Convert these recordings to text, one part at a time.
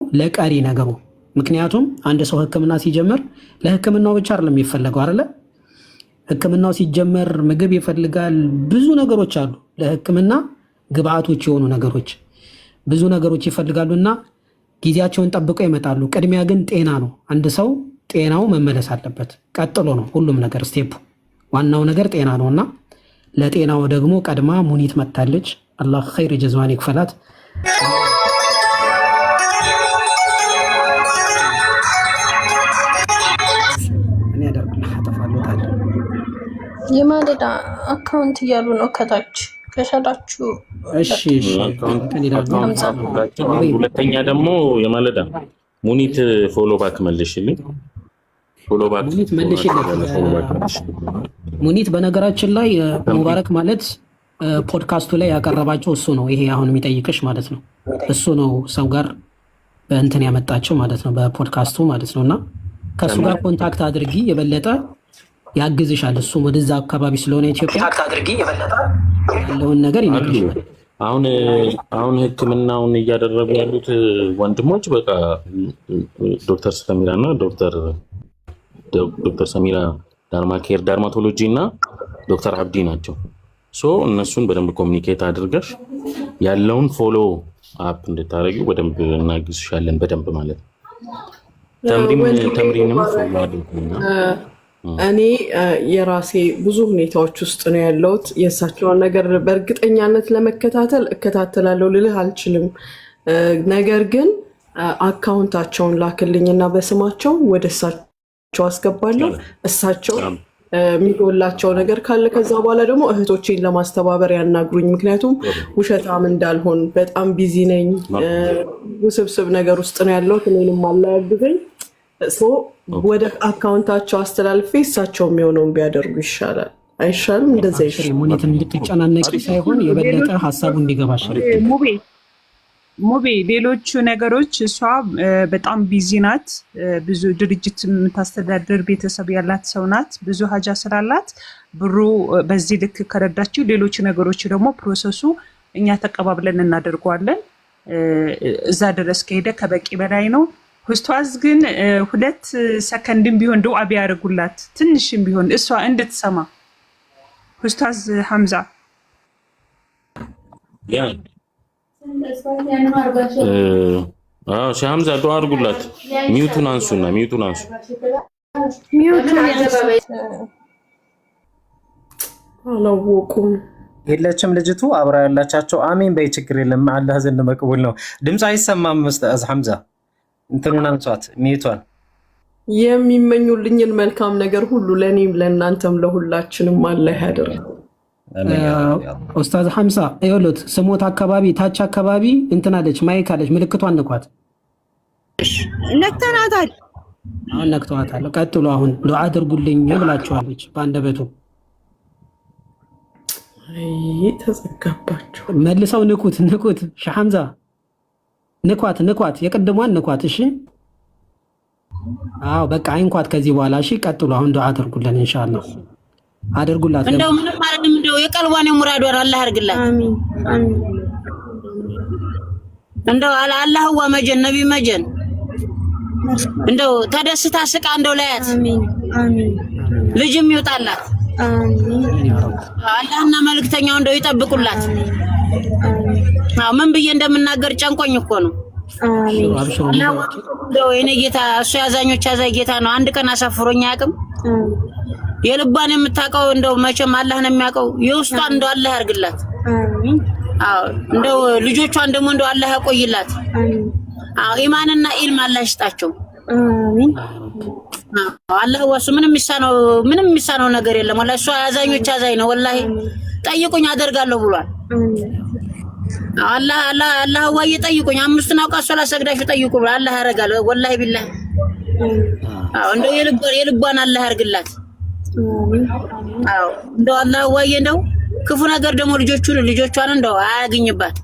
ለቀሪ ነገሩ። ምክንያቱም አንድ ሰው ሕክምና ሲጀምር ለሕክምናው ብቻ አይደለም የሚፈለገው አይደለ? ሕክምናው ሲጀመር ምግብ ይፈልጋል። ብዙ ነገሮች አሉ። ለሕክምና ግብአቶች የሆኑ ነገሮች ብዙ ነገሮች ይፈልጋሉ እና ጊዜያቸውን ጠብቀው ይመጣሉ። ቅድሚያ ግን ጤና ነው። አንድ ሰው ጤናው መመለስ አለበት። ቀጥሎ ነው ሁሉም ነገር step። ዋናው ነገር ጤና ነው እና ለጤናው ደግሞ ቀድማ ሙኒት መጥታለች። አላህ ኸይር ጀዛዋን ይክፈላት። እኔ ያደርግልህ አጠፋለሁ። የማለዳ account እያሉ ነው ከታች ከሻላችሁ። እሺ እሺ፣ እንትን ይላሉ። ሁለተኛ ደግሞ የማለዳ ሙኒት follow back መልሽልኝ። Follow back ሙኒት መልሽለት። Follow back መልሽልኝ። ሙኒት በነገራችን ላይ ሙባረክ ማለት ፖድካስቱ ላይ ያቀረባቸው እሱ ነው። ይሄ አሁን የሚጠይቅሽ ማለት ነው። እሱ ነው ሰው ጋር በእንትን ያመጣቸው ማለት ነው፣ በፖድካስቱ ማለት ነው። እና ከእሱ ጋር contact አድርጊ፣ የበለጠ ያግዝሻል። እሱም ወደዛ አካባቢ ስለሆነ ኢትዮጵያ ያለውን ነገር ይነግርሻል። አሁን ሕክምናውን እያደረጉ ያሉት ወንድሞች በቃ ዶክተር ሰሚራ እና ዶክተር ሰሚራ ዳርማኬር dermatology እና ዶክተር አብዲ ናቸው። So እነሱን በደንብ communicate አድርገሽ ያለውን follow up እንድታደርጊው በደንብ እናግዝሻለን። በደንብ ማለት ነው። ተምሪንም follow አድርጉና እኔ የራሴ ብዙ ሁኔታዎች ውስጥ ነው ያለሁት። የእሳቸውን ነገር በእርግጠኛነት ለመከታተል እከታተላለሁ ልልህ አልችልም። ነገር ግን account ኣቸውን ላክልኝና በስማቸው ወደ እሳቸው አስገባለሁ። እሳቸው የሚጎላቸው ነገር ካለ ከዛ በኋላ ደግሞ እህቶቼን ለማስተባበር ያናግሩኝ። ምክንያቱም ውሸታም እንዳልሆን በጣም busy ነኝ፣ ውስብስብ ነገር ውስጥ ነው ያለሁት። እኔንም አላያግዘኝ ወደ account ኣቸው አስተላልፌ እሳቸው የሚሆነውን ቢያደርጉ ይሻላል። አይሻልም? እንደዛ ይሻላል። ሙኒት እንድትጨናነቂ ሳይሆን የበለጠ ሀሳቡ እንዲገባሽ። ሙቤ ሙቤ፣ ሌሎቹ ነገሮች እሷ በጣም busy ናት። ብዙ ድርጅት የምታስተዳድር ቤተሰብ ያላት ሰው ናት። ብዙ ሀጃ ስላላት ብሩ በዚህ ልክ ከረዳችው፣ ሌሎች ነገሮች ደግሞ process ኡ እኛ ተቀባብለን እናደርገዋለን። እዛ ድረስ ከሄደ ከበቂ በላይ ነው። ኡስታዝ ግን 2 ሰከንድም ቢሆን ዱዓ ቢያደርጉላት ትንሽም ቢሆን እሷ እንድትሰማ ኡስታዝ ሐምዛ። Yeah፣ ሺህ ሐምዛ ዱዓ አድርጉላት። Mute ኡን አንሱና mute ኡን አንሱ። Mute ኡን አላወቁም። የለችም ልጅቱ አብራ ያላቻቸው። አሚን በይ፣ ችግር የለም አላህ ዘንድ መቅቡል ነው። ድምፅ አይሰማም። ኡስታዝ ሐምዛ እንትኑን አንሷት mute ኧን። የሚመኙልኝን መልካም ነገር ሁሉ ለእኔም ለእናንተም ለሁላችንም አላህ ያደርግ። ኡስታዝ ሐምዛ ይኸውልዎት፣ ስሞት አካባቢ ታች አካባቢ እንትን አለች፣ mic አለች፣ ምልክቷን ንኳት። ነክተናታል። አሁን ነክተዋታል። ቀጥሎ አሁን ዱዓ አድርጉልኝ ብላችኋለች በአንደበቱ። አይ ተዘጋባቸው። መልሰው ንኩት፣ ንኩት። ሺህ ሐምዛ ንኳት፣ ንኳት፣ የቅድሟን ንኳት። እሺ፣ አዎ በቃ አይንኳት ከዚህ በኋላ እሺ። ቀጥሎ አሁን ዱዓ አድርጉልን ኢንሻአላህ፣ አድርጉላት። እንደው ምንም አይደለም። እንደው የቀልቧን የሙራዷን አላህ ያርግላት። አሚን አሚን። እንደው አላህዋ መጀን ነቢ መጀን እንደው ተደስታ ስቃ እንደው ላያት አሚን አሚን ልጅም ይውጣላት። አሚን። አላህና መልእክተኛው እንደው ይጠብቁላት። አዎ ምን ብዬ እንደምናገር ጨንቆኝ እኮ ነው። አሚን። አብሽሩ። እንደው የኔ ጌታ እሱ ያዛኞች አዛኝ ጌታ ነው። አንድ ቀን አሳፍሮኝ አያውቅም። የልቧን የምታውቀው እንደው መቼም አላህ ነው የሚያውቀው። የውስጧን እንደው አላህ ያርግላት። አሚን። አዎ እንደው ልጆቿን ደግሞ እንደው አላህ ያቆይላት። አሚን። አዎ ኢማንና ኢልም አላህ ይስጣቸው። አሚን። አዎ አላህ ወሱ ምንም የሚሳነው ነገር የለም። ወላሂ እሱ አዛኞች አዛኝ ነው። ወላሂ ጠይቁኝ አደርጋለሁ ብሏል። አላህ አላህ አላህ ዋዬ ጠይቁኝ፣ አምስቱን አውቃት ሶላት ሰግዳችሁ ጠይቁ ብሏል። አላህ ያደርጋል። ወላሂ ቢላህ። አዎ እንደው የልቧን አላህ ያርግላት። አዎ እንደው አላህ ዋዬ እንደው ክፉ ነገር ደግሞ ልጆቿን እንደው አያግኝባት።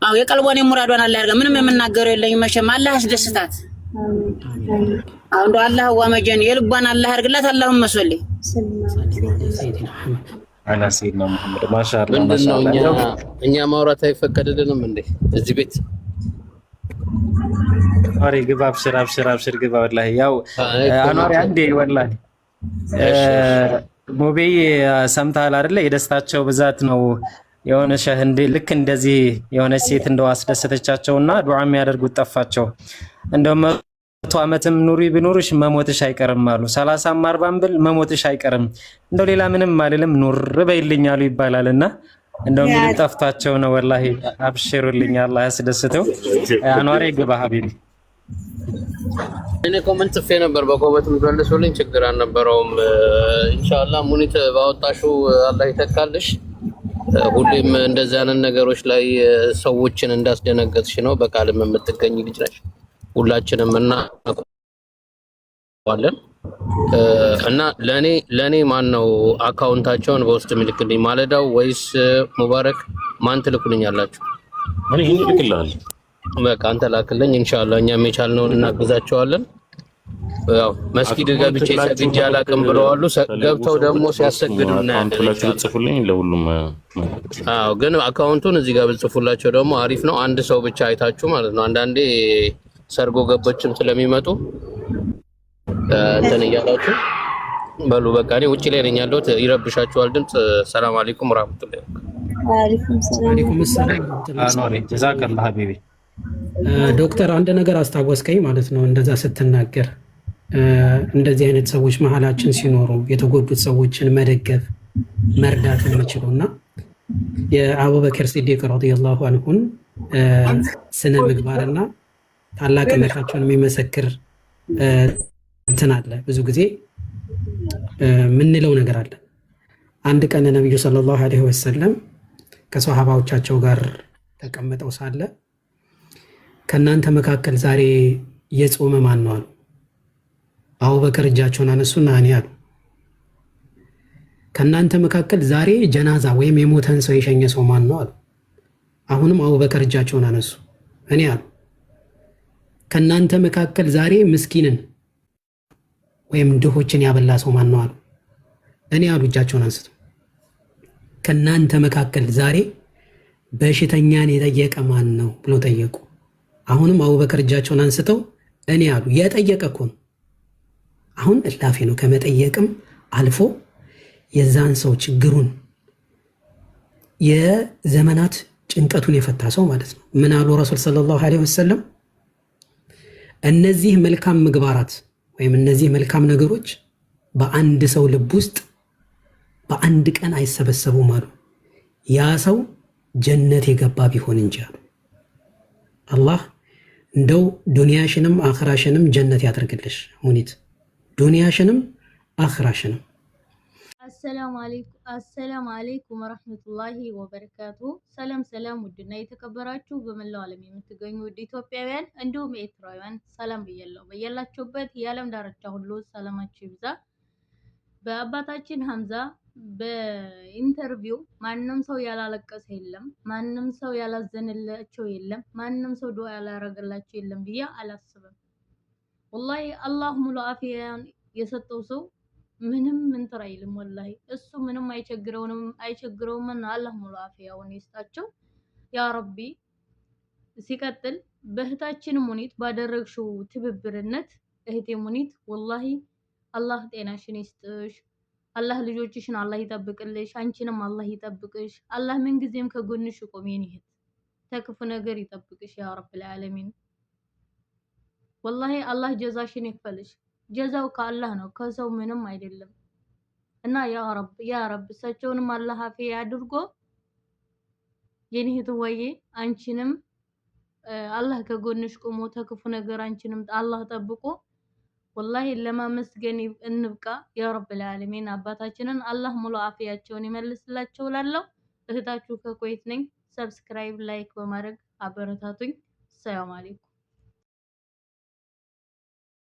አዎ የቀልቧን የሙራዷን አላህ ያርጋ። ምንም የምናገረው የለኝም መቼም አላህ ያስደስታት። አዎ እንደው አላህ ዋ መጀን የልቧን አላህ ያርግላት። اللهم صل على سيدنا محمد። ማሻአላህ ምንድን ነው ማሻአላህ። እኛ እንደው እኛ ማውራት አይፈቀድልንም እንዴ እዚህ ቤት? አኗሪ ግባ፣ አብሽር አብሽር አብሽር ግባ። ወላሂ ያው እኔ አኗሪ comment አንዴ ወላሂ እሺ እሺ ሙቤ ሰምተሃል አይደለ? የደስታቸው ብዛት ነው የሆነ ሸህ ልክ እንደዚህ የሆነች ሴት እንደው አስደሰተቻቸውና ዱዓ የሚያደርጉት ጠፋቸው። እንደው 100 ዓመትም ኑሪ ብኑርሽ መሞትሽ አይቀርም አሉ። 30ም 40ም ብል መሞትሽ አይቀርም፣ እንደው ሌላ ምንም አልልም ኑር በይልኝ አሉ ይባላል። እና እንደው ምንም ጠፍቷቸው ነው። ወላሂ አብሽሩልኝ፣ አላህ ያስደስተው። አኗሪ ግባ ሀቢቢ። እኔ comment ጽፌ ነበር። በ comment የምትመልሱልኝ ችግር አልነበረውም። ኢንሻአላህ ሙኒት ባወጣሽው አላህ ይተካልሽ። ሁሌም እንደዚህ አይነት ነገሮች ላይ ሰዎችን እንዳስደነገጥሽ ነው። በቃልም የምትገኝ ልጅ ነሽ። ሁላችንም እናውቀዋለን። እና ለኔ ማን ነው account ኣቸውን በውስጥ የሚልክልኝ? ማለዳው ወይስ ሙባረክ? ማን ትልኩልኛላችሁ? እኔ ይሄን እልክልሃለሁ። በቃ አንተ ላክልኝ። ኢንሻአላህ እኛም የቻልነውን እናግዛቸዋለን። ያው መስጊድ account ገብቼ ብላችሁ ሰግጄ አላቅም ብለዋሉ። ፈልጉ ገብተው ደግሞ ሰዎች ሲያሰግዱ account እናያለን ብላችሁ ኢንሻአላህ። ብትጽፉልኝ ለሁሉም አዎ፣ ግን account ኡን እዚህ ጋር ብትጽፉላቸው ደግሞ አሪፍ ነው። አንድ ሰው ብቻ አይታችሁ ማለት ነው። አንዳንዴ ሰርጎ ገቦችም ስለሚመጡ እንትን እያላችሁ በሉ። በቃ እኔ ውጭ ላይ ነኝ ያለሁት፣ ይረብሻችኋል ድምፅ። ሰላም አለይኩም ወራህመቱላሂ። ወአለይኩም ሰላም። አለይኩም ሰላም ወራህመቱላሂ። አኗሪ ጀዛከላህ ሀቢቢ። ዶክተር አንድ ነገር አስታወስከኝ ማለት ነው። እንደዛ ስትናገር እንደዚህ አይነት ሰዎች መሀላችን ሲኖሩ የተጎዱት ሰዎችን መደገፍ መርዳት የሚችሉ እና የአቡበክር ሲዲቅ ረዲየላሁ አንሁን ስነ ምግባርና ታላቅነታቸውን የሚመሰክር እንትን አለ። ብዙ ጊዜ የምንለው ነገር አለ። አንድ ቀን ነቢዩ ሰለላሁ ዐለይሂ ወሰለም ከሰሃባዎቻቸው ጋር ተቀምጠው ሳለ ከእናንተ መካከል ዛሬ የጾመ ማን ነው አሉ። አቡበክር እጃቸውን አነሱና እኔ አሉ። ከእናንተ መካከል ዛሬ ጀናዛ ወይም የሞተን ሰው የሸኘ ሰው ማን ነው አሉ። አሁንም አቡበክር እጃቸውን አነሱ፣ እኔ አሉ። ከእናንተ መካከል ዛሬ ምስኪንን ወይም ድሆችን ያበላ ሰው ማን ነው አሉ። እኔ አሉ እጃቸውን አንስቶ። ከእናንተ መካከል ዛሬ በሽተኛን የጠየቀ ማን ነው ብሎ ጠየቁ። አሁንም አቡበክር እጃቸውን አንስተው እኔ አሉ። የጠየቀ እኮ ነው። አሁን እላፊ ነው። ከመጠየቅም አልፎ የዛን ሰው ችግሩን የዘመናት ጭንቀቱን የፈታ ሰው ማለት ነው። ምን አሉ ረሱል ሰለላሁ ዐለይሂ ወሰለም? እነዚህ መልካም ምግባራት ወይም እነዚህ መልካም ነገሮች በአንድ ሰው ልብ ውስጥ በአንድ ቀን አይሰበሰቡም አሉ። ያ ሰው ጀነት የገባ ቢሆን እንጂ አሉ። አላህ እንደው ዱንያሽንም አኽራሽንም ጀነት ያደርግልሽ ሙኒት፣ ዱንያሽንም አኽራሽንም። አሰላሙ አለይኩም ወረህመቱላሂ ወበረካቱ። ሰላም ሰላም፣ ውድና የተከበራችሁ በመላው ዓለም የምትገኙ ውድ ኢትዮጵያውያን እንዲሁም ኤርትራውያን ሰላም ብያለሁ። በያላችሁበት የዓለም ዳርቻ ሁሉ ሰላማችሁ ይብዛ። በአባታችን ሀምዛ በ interview ማንም ሰው ያላለቀሰ የለም፣ ማንም ሰው ያላዘንላቸው የለም፣ ማንም ሰው ዱዓ ያላረገላቸው የለም ብዬ አላስብም። ወላሂ አላህ ሙሉ አፊያን የሰጠው ሰው ምንም እንትን አይልም። ወላሂ እሱ ምንም አይቸግረውም አይቸግረውም። እና አላህ ሙሉ አፊያውን ይስጣቸው ያ ረቢ። ሲቀጥል በእህታችን ሙኒት ባደረግሽው ትብብርነት እህቴ ሙኒት ወላሂ አላህ ጤናሽን ይስጥሽ። አላህ ልጆችሽን አላህ ይጠብቅልሽ፣ አንቺንም አላህ ይጠብቅሽ። አላህ ምንጊዜም ከጎንሽ ይቆም የኔ እህት፣ ተክፉ ነገር ይጠብቅሽ ያ ረብል ዓለሚን። ወላሂ አላህ ጀዛሽን ይክፈልሽ። ጀዛው ከአላህ ነው፣ ከሰው ምንም አይደለም። እና ያ ረብ ያ ረብ እሳቸውንም አላህ አፊያ አድርጎ የኔ እህትዋዬ አንቺንም አላህ ከጎንሽ ቆሞ ተክፉ ነገር አንቺንም አላህ ጠብቆ ወላሂ ለማመስገን እንብቃ ያ ረብል ዓለሚን። አባታችንን አላህ ሙሉ አፊያቸውን ይመልስላቸው እላለሁ። እህታችሁ ከኩዌት ነኝ። subscribe፣ like በማድረግ አበረታቱኝ። ሰላም አለይኩም።